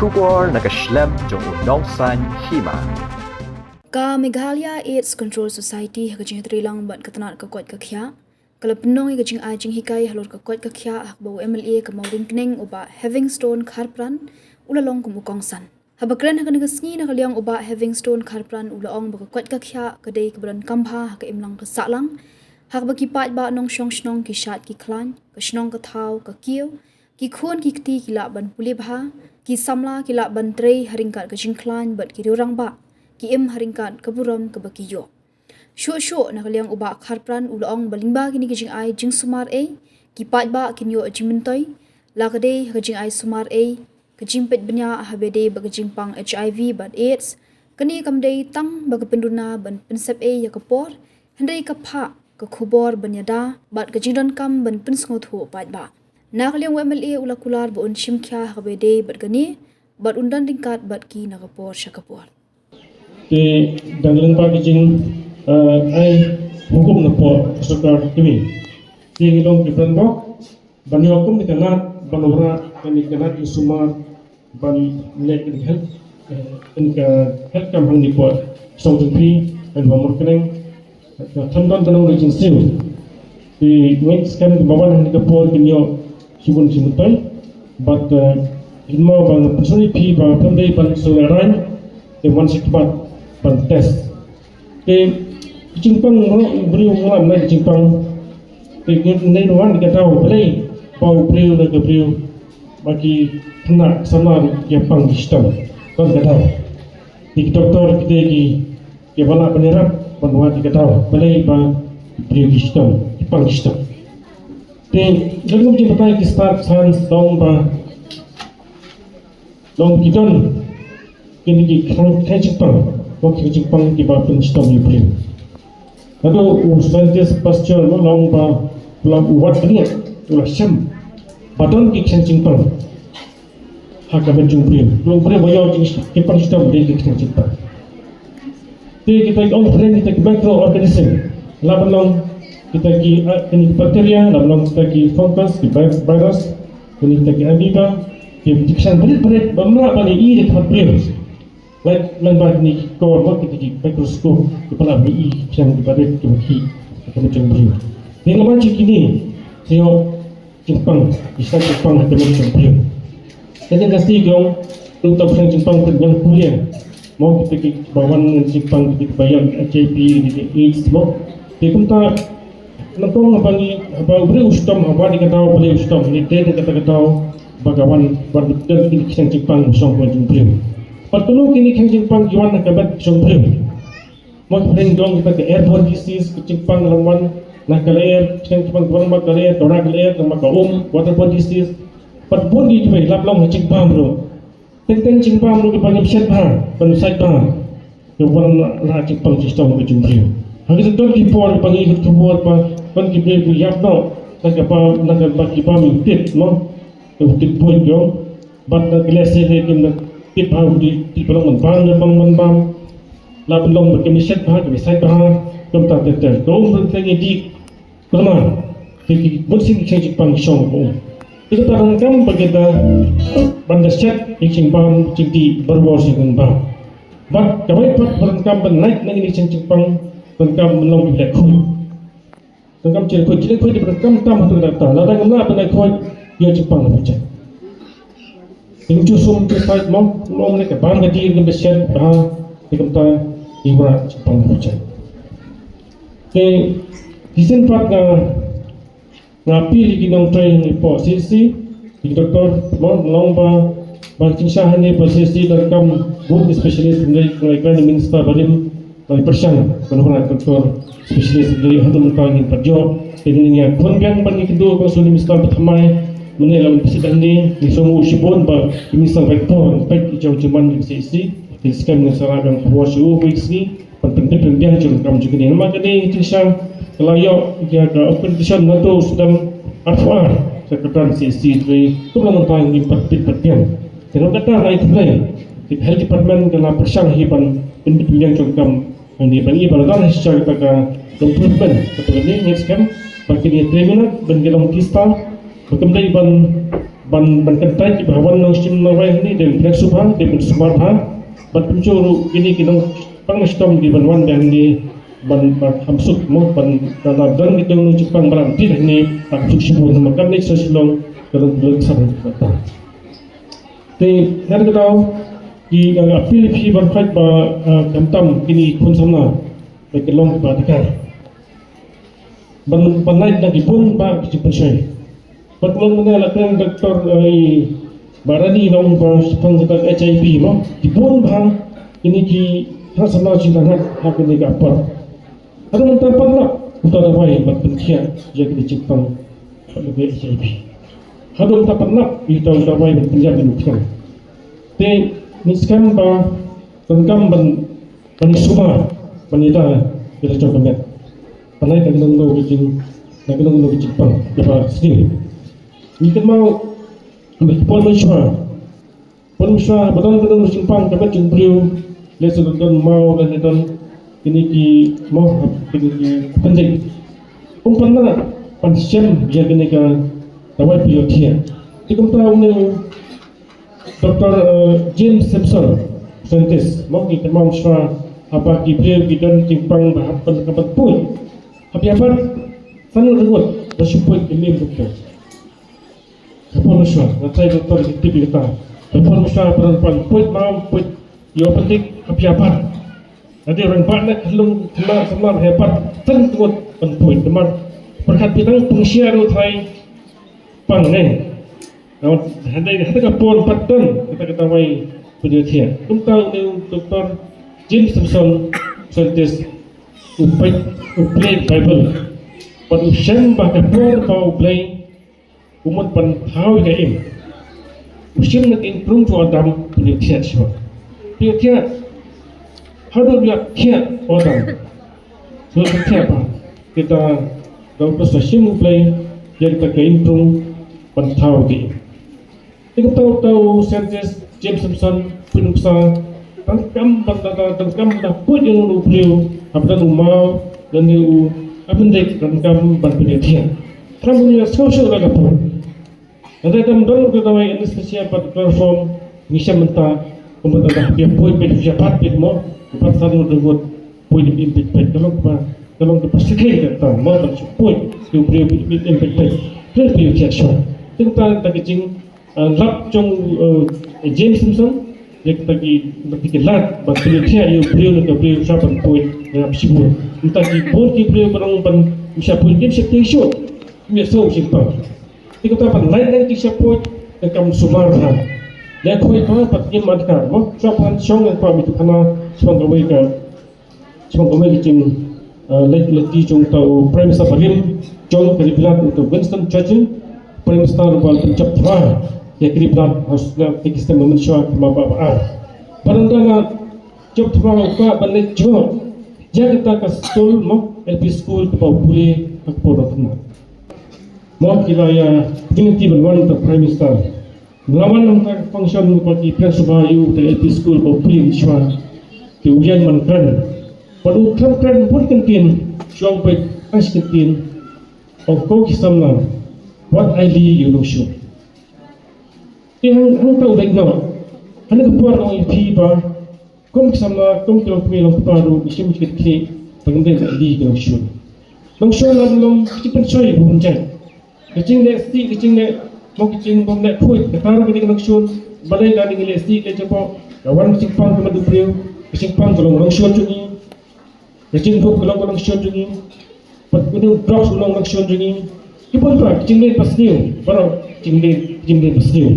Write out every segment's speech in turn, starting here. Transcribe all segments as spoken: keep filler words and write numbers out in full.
Khubor na ka shlem jong u nongsan hima. Ka Meghalaya AIDS Control Society ha ka jingïatreilang bad ka tnat ka koit ka khiah ka la pynlong ïa ka jingai jinghikai halor ka koit ka khiah ha kaba u M L A ka Mawryngkneng u Bah Heavingstone Kharpran u la long kum u kongsan. Haba kren ha kane ka sngi na ka liang u Bah Heavingstone Kharpran u la ong ba ka koit ka khiah ka dei kaba donkam bha ha ka imlang ka sahlang ha kaba ki paidbah nongshong shnong ki shait ki khlaiñ, ka shnong ka thaw ka kiew, ki khun ki kti ki lah ban pule bha, ki samla ki lah ban trei ha ryngkat ka jingkhlaiñ bad ki riew rangbah ki im ha ryngkat ka burom kaba ki ïoh. Shuh shuh na ka liang u Bah Kharpran u la ong ba lyngba kine ki jingai jingsumar ei ki paidbah kin ïoh jingmyntoi, la ka dei ha ka jingai sumar ei ka jingpeit bniah ha ba dei bad ka jingpang HIV bad AIDS. Kane kam dei tang ba ka pynduna ban pynsep ei ïa ka por, hynrei ka phah ka khubor ban ïada bad ka jingdonkam ban pynsngewthuh paidbah. Na ka liang u M L A u la kular ba un shim khia ha kaba dei bad kane bad un don ryngkat bad ki na ka por sha ka por. Te dang lyngba ki jing, eh, ai hukum na por ka sorkar kmie. Te ngi long ki briew ban ïoh kum ni ka nat ban wanrah kane ka nat jingsumar ban leh kane ka health, eh, kane ka health camp hangne por shnong jong phi ha Mawryngkneng. Ka thymmai don ka nongleit jingsiew. Te ngeit skhem ba wan hangne ka por kin ïoh shibun shibun tai. Bad, eh, hynrei ba nga pynsngew ïa phi ba pynban ban sngewlehraiñ te wan sha khmat ban test. Te ka jingpang ruh u briew u lam na ka jingpang. Te ngi wan ka daw balei ba u briew na ka briew ba ki khynnah samla ki pang ki shitom. Wan ka daw. Te ki doktor ki te ki ki ba lah ban ïarap ban wad ïa ka daw balei ba ki briew ki shitom, ki pang ki shitom. Te lada ngim jin batai ki stad science dang ba dang ki don kine ki khynnah jingpang, ba ki jingpang ki ba pynshitom ïa u briew. Haduh u scientist Pasteur u la ong ba u la wad bniah, u la shem ba don ki khynnah jingpang ha ka met jong u briew. Jong u briew ba ïoh jingpang shitom dei ki khynnah jingpang. Te kita ki ong pyrshah kita ki microorganism. La ban long kita ki, eh, kine ki bacteria, la ban long kita ki fungus, ki vi-, virus, kine kita ki amoeba, ki, ki khynnah barit barit ba ym lah ban ïohi da ka met briew. Lait lang ba kine ki kor ba kita ki microscope ki pynlap ïa ki khynnah ki barit ki ba ki ka met jong u briew. Te nga ban shu kine shu jingpang, ki sha jingpang ha ka met jong u briew. Ka jingkasti ki ong, tu tau sha jingpang ka jingpang kuliah. Mo kita ki ba wan jingpang kita ba ïoh HIV, kita AIDS mo. Te kumta nangkong haba ngi, haba u briew u shitom, haba ngi ka daw u briew u shitom, ngi te ngi kata ka daw ba ka wan, wan don ki sha jingpang shong wan jong u briew. Pat kano kine ki sha jingpang ki wan ha ka met jong u briew. Mo ki pyrshang dong kita ka airborne disease, ka jingpang lam wan na ka lyer, ka jingpang wan na ka lyer, ka rak lyer, ka ma ka um, waterborne disease. Pat bun ki kiba lap long ha jingbam ruh. Teng teng jingbam ruh kiba ngim shet bha, ban sait bha. Ka wan na, na jingpang jingstong ka jingbriew. Ha ki don ki por kiba ngi khubor ba don ki briew ki ïap noh na ka ba, na ka ba ki bam ïa u tit, mo. Ïa u tit buit jong. Bad na ka lyer se leh kim na tip ha u tit, tit ba long ban bam, ban bam, ban bam. La ban long ba kim shet bha, kim sait bha, kumta ter ter. Ka um ban teng ïa dih. Kumta te ki bun sien ki jingpang shong ka um. Te kata donkam ba kita ban da shet ïa ki jingbam, jingdih barabor sien ban bam. Bad kawei pat ba donkam ban lait na ïa ki jingpang, donkam ban long ki leh khuid. Donkam jingkhuid, jingkhuid dei ba donkam tam haduh katta. Lada ngim lah ban leh khuid, ïoh jingpang la pynjah. Te ngim ju sum ju sait mo, lom ne ka bam ka dih ngim da shet bha, te kumta ïa wanrah jingpang la pynjah. Te shisien pat nga, nga appeal ïa ki nongtrei hangne hapoh C H C, ïa ki doktor mo, long ba, ba jingshisha hangne hapoh C H C donkam bun ki specialist, hynrei nga ai kren ïa u minister barim, ban pyrshang ban wanrah doktor specialist, hynrei haduh mynta ngim pat ïoh. Te ngin ïa khun biang ban ïakynduh bad u minister ba thymmai, mynne la wan pynshit hangne, ngi sngewnguh shibun ba u minister ba ïa khun ban peit ïa ka jingman jong ka C H C. Te skhem ngin sa rah biang khubor sha u ba ïa ka sngi ban pynbit pynbiang jong ka kam jong kane. Namar kane ka jingshisha ka la ïoh ïa ka authorization naduh u snem arphew ar sha ka tnat C H C, te kum la mynta ngim pat peit pat biang. Te nangta ka rai khublei, te ka health department ka la pyrshang hi ban pynbit pynbiang jong ka kam hangne ban ïa ba la don hi sha kata ka improvement. Kata ka dei ngeit skhem ba kin ïa trei minot ban ïa long tista ba kam dei ban ban ban kyntait ba wan nongshim nongwai hangne, dei ban pynlehsuk bha, dei ban sumar bha, ban pynjur ruh kine ki nongpang nongshong kiban wan biang hangne ban ban kham suk mo, ban ban don ki nongshim pang ban wan hangne ban kham suk shibun, namar kane ka Shillong ka long ka long ka sar. Te ngan ka daw ki, eh, appeal ïa phi ban khot ba, eh, khamtam kine ki khun samla ba ki long kiba adkar ban ban lait na ki bun bah ki jingpynshoi. Bad kumno mynne la kren doktor, eh, Barani long ba shaphang kata H I V mo, ki bun bah kine ki khun samla jingdang ha kine ki apot. Haduh mynta pat lap uta u dawai ban pynkhiah ïa kine ki jingpang H I V. Haduh mynta pat lap uta u dawai ban pynïap ïa u pyrshah. Te ngi skhem ba donkam ban ban sumar ban ïada ïa la jong ka met. Ban lait na ka nongno ka jing, na ka nongno ka jingpang kaba sniew. Ngi kynmaw ba ki por mynshuwa, por mynshuwa ba don ka nongno ka jingpang ka met jong u briew, lehse don don maw, lehse don kine ki maw, kine ki appendix. Ym pat lah ban shem ïa kane ka dawai pynïohthiah. Te kumta une u Doktor, eh, James Simpson, scientist, mo, ngi kynmaw mynshuwa haba ki briew ki don jingpang ba hap ban, hap ban puid. Hap ïa pat san ngut ngut ba shu puid ki lim doktor. Ka por mynshuwa, nga trai doktor ki tip ïa kata. Ka por mynshuwa ba don ban puid, ma puid ïa appendix, hap ïa pat. Lada rangbah na ka lung khynnah samla hap ïa pat san ngut ban puid. Namar pyrkhat phi tang pung shia ruh trai pang ne. Hynrei hynrei ka por pat don kata ka dawai pynïohthiah. Kumta une u Doktor James Simpson, scientist, u peit, u plie Baibl. Bad u shem ba ka por ba U Blei u mut ban thaw ïa ka im. U shim na ka imprung jong u Adam, pynïohthiah shuwa. Pynïohthiah haduh ïa thiah u Adam. Shuwa pynïohthiah ba kita, da u pynshim U Blei ïa kita ka imprung ban thaw ïa ka im. Te kumta uta u scientist James Simpson, pynbsa, donkam ban da, da, donkam ban da puid ïa u briew, haba don u maw, lane u appendix, donkam ban pynïohthiah. Khlem u ïa sngewsih da ka por. Lada kam don ka dawai anesthesia bad chloroform, ngi shem mynta, kumba da hap ïa puid beit, ïa pat beit mo, ïa pat san ngut ngut, puid im beit beit, ka long kaba, ka long kaba sngewsih kata mo, ban shu puid ïa u briew im beit beit. Khlem pynïohthiah shuwa. Te kumta da ka jing Ah, lap jong, eh, James Simpson, ïa kita ki, kita ki lad ban pynïohthiah ïa u briew na ka briew sha ban puid na ka shibun. Mynta ki bun ki briew ba long ban shah puid kim shah puid shuh. Kim ïa sngewsih pang. Te kata ban lait na ki shah puid na kam sumar ha. Ïa puid ba pat kim adkar mo. Sha ban shong ïa pa mi tu khana shong kawei ka Sngewbha kumne ka jing, eh, leit leit jong uta u Prime Minister barim jong ka Ri Bnai, uta u Winston Churchill, Prime Minister uba la pynjop thma ïa ka Ri Bnai ha u snem, te ki snem mynshuwa, thma ba, ba ar. Bad ynda la jop thma u kwah ban leit jngoh ïa kata ka skul mo, L P school kaba u pule ha ka por ba u thma. Mo ki la ïa dignity ban wan uta u Prime Minister. Nga wan na ka function ba ki pyrshang sngewbha ïa u, te L P school ba u pule mynshuwa. Te u ïeng ban kren. Bad u khlem kren bun kyntien, shu ong beit ar shi kyntien. Ong, ko ki samla, wat ailad ïa u nongshun. Te hang, hangta u dei noh. Hane ka por ong ïa phi ba kum ki samla, kum ki longkmie longkpa ruh, ngi shim ki kynthei ba ngim dei ban ailad ïa ki nongshun. Nongshun la long ka jingpynshoi ba bun jait. Ka jingleh sih, ka jingleh, mo, ka jingbym leh khuid, kata ruh ka dei ka nongshun. Balei? Lada ngi leh sih leh jubor, ka wan ka jingpang ka mut u briew, ka jingpang ka long ka nongshun jong ngi. Ka jingduk ka long ka nongshun jong ngi. Bad kine ki drugs ka long ka nongshun jong ngi. Ki bun pat ka jingmlien basniew, baroh ka jingmlien, ka jingmlien basniew.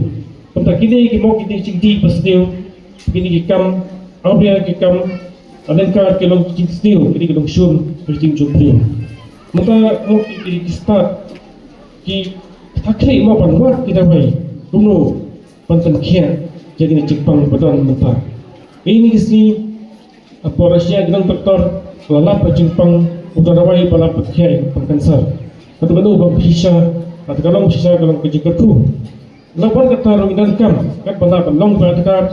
Kumta kine ki, mo, kine ki jingdih basniew, kine ki kam awria, ki kam lyngkar ki long ki jingsniew, kine ki nongshun, ki jingshun briew. Mynta, mo, ki, ki, ki stad, ki, ki khatkhlieh, mo, ban wad ki dawai kumno ban pynkhiah ïa kine ki jingpang ba don mynta. Kine ki sngi, ha por Asia, ki nong doktor la lap ïa ka jingpang, uta u dawai ba la pynkhiah ïa ka jingpang cancer. Kata kano ba shisha, kata ka long shisha, ka long ka jingkyrkhu. La wan kata ruh ngi donkam katba lah ban long ba adkar,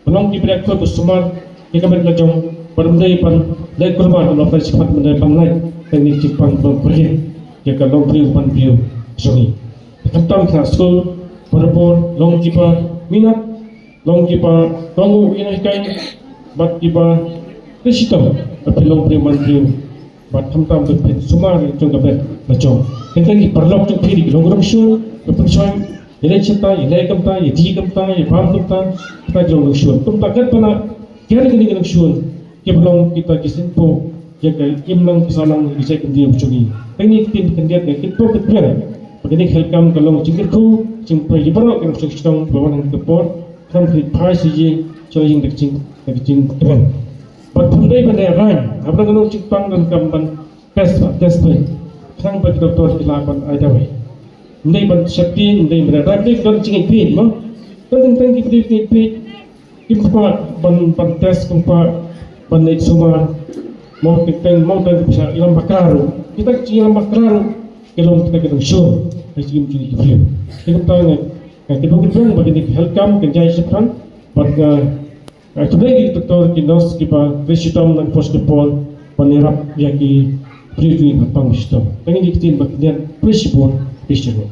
ban long kiba ïakhun ba sumar ïa ka met la jong, ban ym dei ban leh kulmar, ban ym dei shiphang, ban ym dei ban leh kane ka jingpang ba pyrshah ïa ka longbriew banbriew jong ngi. Khamtam ka skul, Para por long kiba minot, long kiba kohnguh ïa ngi kai, bad kiba khuslai ba phi long briew man briew, bad khamtam ba phi sumar jong ka bret la jong. Teng teng ki paralok jong phi ki long nongshun, ba pynshoi ïa leh shata, ïa leh kumta, ïa die kumta, ïa bam kumta, kumta ki long nongshun. Kumta katba na kiar kine ki nongshun, ki ba long kita ki sngewthuh ïa ka imlang ka sahlang ka jaitbynriew jong ngi. Teng ngi ktien khyndiat, ngi kitbok kitbiang ba kane ka heikam ka long jingkyrkhu, jingpyrshah ïa baroh ki nongshong shnong ba wan ha kane ka por, khnang ba kin phai sha ïing sha ïing da ka jing, da ka jingkmen. Bad phim dei ban ïa rang, haba dang long jingpang donkam ban test, ban test, khnang ba ki doktor ki lah ban ai dawai. Ym dei ban sheptieng, ym dei ban ïa rang, ym dei ban jingïeit mo. Teng teng ki briew ki ïeit, kim kwah ban, ban test, kim kwah ban leit sumar. Mo teng teng, mo teng ki pisa ïalam bakla ruh. Kita ki ïalam bakla ruh ki long kita ki nongshun ha ki jingim jong ki briew. Te kumta nga, nga kyntu kyntu ba kane ka health camp kan jai shaphrang, bad nga, nga khublei ïa ki doktor ki nurse kiba trei shitom na ka por sha ka por ban ïarap ïa ki briew jong ngi ba pang shitom. Tang kine ki ktien ba khyndiat, khublei shibun, khublei shibun.